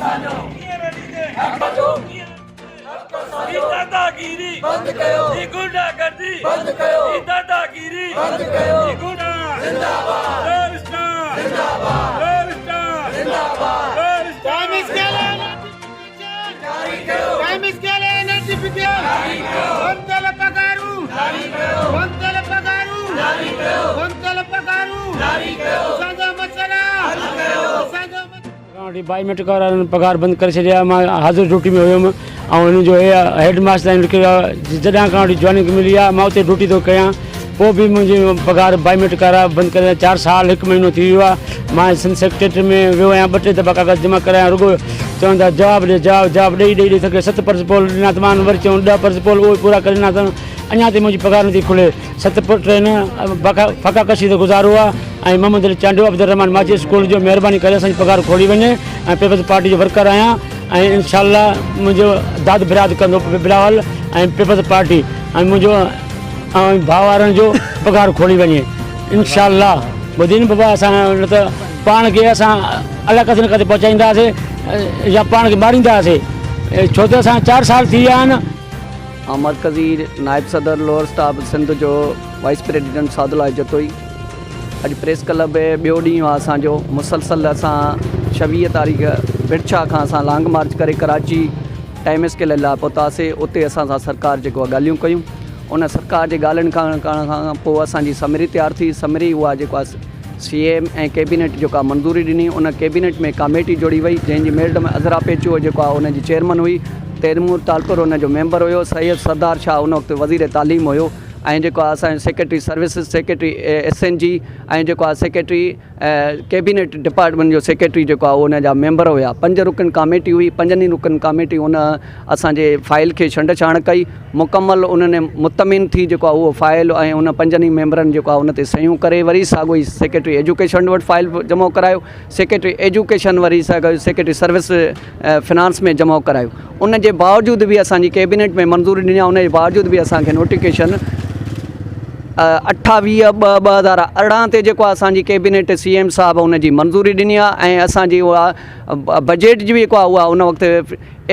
ڪيئن نه ڏيندين حق ڪيئن هي داداگيري بند ڪيو هي گنڊا گردي بند ڪيو هي داداگيري بند ڪيو هي گنڊا زنده باد لور اسٽار زنده باد لور اسٽار زنده باد لور اسٽار ٽائيم اسڪيل جاري ڪيو ٽائيم اسڪيل نوٽيفڪيشن جاري ڪيو بند ٿيل پگهارون جاري ڪيو بند ٿيل پگهارون جاري ڪيو بند ٿيل پگهارون جاري ڪيو اسان جا مسئلا حل ڪيو اسان جا کان وٺي بائيوميٽرڪ وارن پگهار بند ڪري ڇڏي آهي مان حاضر ڊيوٽي ۾ هيم ۽ هن جو هيڊ ماستر آهن جڏهن کان وٺي جوائننگ ملي آهي مان اتي ڊيوٽي ٿو ڪيان پوء به منهنجي پگهار بائيوميٽرڪ وارا بند ڪري چار سال هڪ مهينو ٿي ويو آهي مان سنڌ سيڪريٽري ۾ ويو آهيان ٻه ٽي دفعا ڪاغذ جمع ڪرايا رڳو چون ٿا جواب ڏي جواب جواب ڏئي ڏئي ڏئي ٿڪي ست پرس پول ڏنا ته مان وري چون ڏهه پرس پول اهي پورا ڪري ڏنا اٿن اڃا تائين منهنجي پگهار نٿي کلي ست پٽ آهن فاقا ڪشي تي گذارو آهي ۽ محمد علي چانڊيو عبدالرحمان ماڇي اسڪول جو مهرباني ڪري اسان جي پگهار کولي وڃي ۽ پيپلز پارٽي جو ورڪر آهيان ۽ انشاء الله منهنجو داد براد ڪندو بلاول ۽ پيپلز پارٽي ۽ منهنجو ۽ ڀاء وارن جو پگهار کولي وڃي انشاء الله ٻڌي نه بابا اسان نه ته پاڻ کي اسان الائي ڪٿي نه ڪٿي پهچائينداسي يا پاڻ کي مارينداسي ڇو ته اسان چار سال ٿي ويا آهن. آئون مرڪزي نائب صدر لوئر اسٽاف سنڌ جو وائيس پريزيڊنٽ سعد الله جتوئي اڄ پريس ڪلب ٻيو ڏينهن آهي اسان جو مسلسل اسان ڇويهه تاريخ ڀرڇا کان اسان لانگ مارچ ڪري ڪراچي ٽائيم اسڪيل لاء پهتاسي اتي اسان سان سرڪار جيڪو آهي ڳالهيون ڪيون ان سرڪار جي ڳالهين کان ڪرڻ کان پوء اسان جي سمري تيار ٿي سمري اها جيڪو آهي سي ايم ۽ ڪيبينيٽ جيڪا منظوري ڏني ان ڪيبينيٽ ۾ ڪاميٽي جوڙي وئي جنهن جي ميڊم عذرا پيچوهو جيڪو آهي ان جي چيئرمن هئي تيمور ٽالپر ان جو ميمبر هيو سيد سردار شاهه ان وقت وزير تعليم هيو ۽ جيڪو آهي اسان جو secretary services secretary S N G ۽ جيڪو آهي سيڪريٽري ڪيبينيٽ ڊپارٽمينٽ جو سيڪريٽري جيڪو آهي ان جا ميمبر هيا پنج رڪن ڪاميٽي هئي پنجن ئي رڪن ڪاميٽي ان اسان جي فائل کي ڇنڊ ڇاڻ ڪئي مڪمل انهن مطمئن ٿي جيڪو آهي اهو فائل ۽ ان پنجن ئي ميمبرن جيڪو آهي ان تي صحيحون ڪري وري ساڳيو ئي سيڪريٽري ايجوڪيشن وٽ فائل جمع ڪرايو سيڪريٽري ايجوڪيشن وري ساڳيو سيڪريٽري سروس فنانس ۾ جمع ڪرايو ان جي باوجود به اسان جي ڪيبينيٽ ۾ منظوري ڏني ان جي باوجود به اسان کي نوٽيفڪيشن اٺاويهه ٻه 2018 تي جيڪو اسان جي ڪيبينيٽ سي ايم صاحب ان جي منظوري ڏني آهي ۽ اسان جي اها بجيٽ جي جيڪو آهي اها ان وقت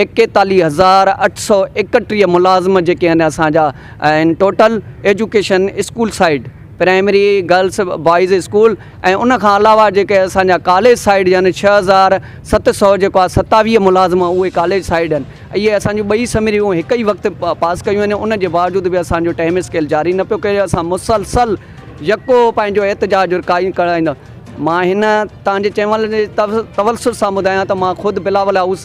41831 ملازم جيڪي آهن اسان جا آهن total education school side primary girls boys school ۽ ان کان علاوه جيڪي اسان جا ڪاليج سائيڊ يعني 6700 جيڪو آهي 27 ملازم اهي ڪاليج سائيڊ آهن اهي اسان جون ٻئي سمريون هڪ ئي وقت پاس ڪيون آهن ان جي باوجود به اسان جو ٽائيم اسڪيل جاري نه پيو ڪيو اسان مسلسل يڪو پنهنجو احتجاج قائم ڪرائيندا مان هن توهان جي چينل جي توسط سان ٻڌايان ته مان خود بلاول هائوس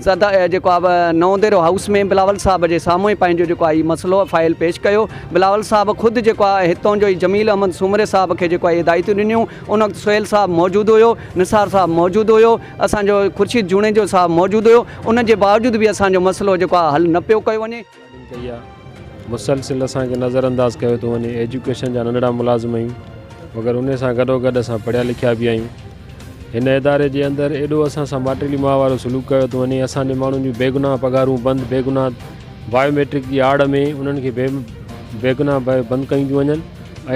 زده جيڪو آهي نئون ديرو هائوس ۾ بلاول صاحب جي سامهون ئي پنهنجو جيڪو آهي هي مسئلو فائل پيش ڪيو بلاول صاحب خود جيڪو آهي هتون جو ئي جميل احمد سومري صاحب کي جيڪو آهي هدايتون ڏنيون ان وقت سهيل صاحب موجود هيو نثار صاحب موجود هيو اسان جو خورشيد جوڻيجو صاحب موجود هيو ان جي باوجود به اسان جو مسئلو جيڪو آهي حل نه پيو ڪيو وڃي. ڪئي آ مسلسل اسان کي نظر انداز ڪيو ٿو وڃي ايجوڪيشن جا ننڍڙا ملازم آهيون مگر ان سان گڏو گڏ اسان پڙهيا لکيا به آهيون هن اداري جي اندر ايڏو اسان سان ماٽيلي ماء وارو سلوڪ ڪيو ٿو وڃي اسان جي ماڻهن جون بيگناهه پگهارون بند بيگناهه بايوميٽرڪ جي آڙ ۾ انهن کي بي بيگناهه بند ڪيون ٿيون وڃن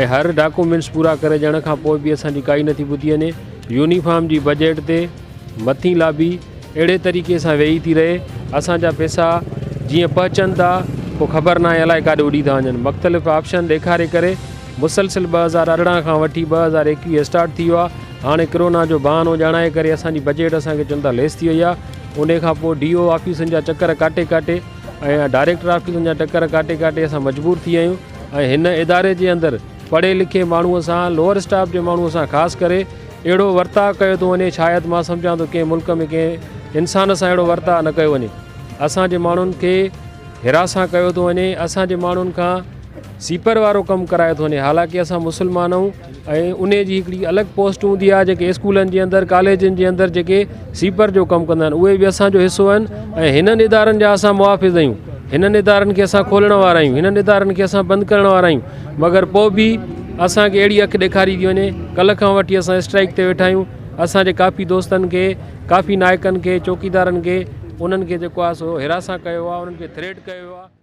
۽ هر ڊاڪومينٽس پورا ڪري ڏيڻ کان پوء به اسان جي ڪائي نٿي ٻڌي وڃي يونيفارم جي بجيٽ تي مٿين لابي اهڙي طريقي سان ويهي ٿي رهي اسان جا پئسا جيئن پهچن ٿا پوء خبر ناهي الائي ڪاڏي اڏي ٿا وڃن مختلف آپشن ڏيکاري ڪري مسلسل 2018 کان وٺي 2021 اسٽارٽ ٿي ويو آهي هاڻي ڪرونا جو بهانو ڄاڻائي ڪري اسان جي بجيٽ اسان کي چون ٿا ليس ٿي وئي آهي ان کان پوء ڊي او آفيسن جا چڪر ڪاٽي ڪاٽي ۽ ڊائريڪٽر آفيسن جا چڪر ڪاٽي ڪاٽي اسان مجبور ٿي ويا آهيون ۽ هن اداري جي اندر پڙهي لکي ماڻهوء سان لوئر اسٽاف جي ماڻهوء سان خاص ڪري اهڙو ورتاء ڪيو ٿو وڃي شايد مان سمجهان ٿو ڪنهن ملڪ ۾ ڪنهن انسان سان اهڙو ورتاء نه ڪيو وڃي اسان جي ماڻهن کي هراسان ڪيو ٿو وڃي اسان جي ماڻهن کان سيپر وارو ڪم ڪرايو ٿو وڃي حالانڪه اسان مسلمان آهيون ۽ ان جي هڪڙي الڳ پوسٽ هوندي آهي جيڪي اسڪولن جي اندر ڪاليجن جي اندر جيڪي سيپر جو ڪم ڪندا آهن اهي به اسان جو حصو آهن ۽ هنن ادارن جا اسان محافظ آهيون هنن ادارن کي اسان کولڻ وارا آهيون هنن ادارن کي اسان بند ڪرڻ وارا آهيون مگر پوء به اسان کي اهڙي اک ڏيکاري ٿي وڃي ڪلهه کان وٺي اسان اسٽرائيڪ تي ويٺا آهيون اسان جي ڪافي دوستن کي ڪافي نائڪن کي چوڪيدارن کي انهن کي جيڪو آهي سو هراسان ڪيو آهي انهن کي ٿريٽ ڪيو ويو آهي.